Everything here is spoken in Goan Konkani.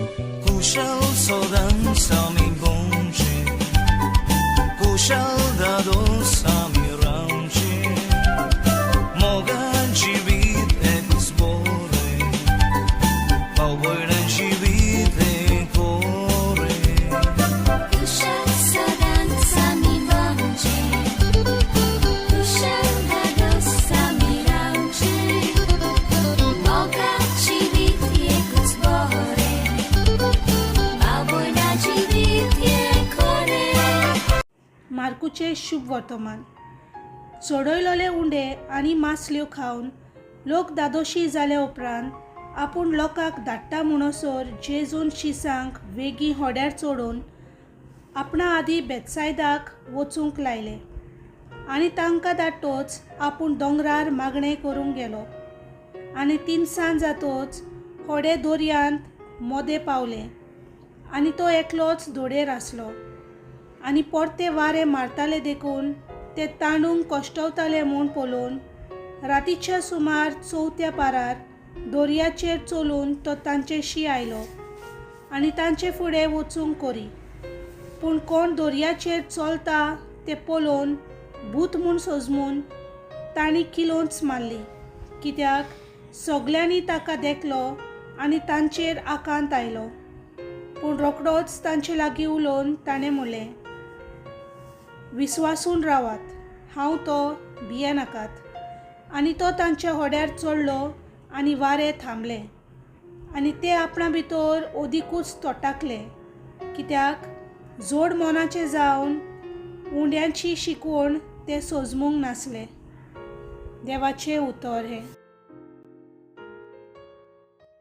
कुशल सदांच आमी भोंवचें, कुशल दादोस आमी रावचें, मोगान जिवीत एकूच बरें, भाव भयणां जिवीत हें कोरें. कुशल सदांच आमी भोंवचें, कुशल धादोस आमी रावचें, मोगा जिवीत एकूच बरें, भाव भयणां जिवीत हें खरें. मार्कुचें शुभ वर्तमान. चडयलोले उंडे आनी मासल्यो खावन लोक दादोशी जाल्या उपरांत आपूण लोकांक धाडटा म्हणसर जेजून शिसांक वेगीं होड्यार चडोवन आपणा आदीं बेतसायदाक वचूंक लायले आनी तांकां धाडटोच आपूण दोंगरार मागणें करूंक गेलो. आनी तिनसांज जातोच होडें दर्यांत मोदें पावलें आनी तो एकलोच धोडेर आसलो. आनी परते वारें मारताले देखून ते तांडूंक कश्टवताले म्हूण पळोवन रातीच्या सुमार चवथ्या पारार दर्याचेर चलून तो तांचेशी आयलो आनी तांचे फुडें वचूंक करी. पूण कोण दर्याचेर चलता तें पळोवन भूत म्हूण सोजमून तांणी किलोंच मारली, कित्याक सगल्यांनी ताका देखलो आनी तांचेर आकांत आयलो. पूण रोखडोच तांचे लागीं उलोवन ताणें म्हणलें, विस्वासून रावात, हांव तो, भियेनाकात. आनी तो तांच्या होड्यार चडलो आनी वारें थांबलें. आनी ते आपणा भितर अदिकूच तोटाकले, कित्याक जोड मनाचे जावन उंड्यांची शिकवण ते सोजमूंक नासले. देवाचें उतर हें.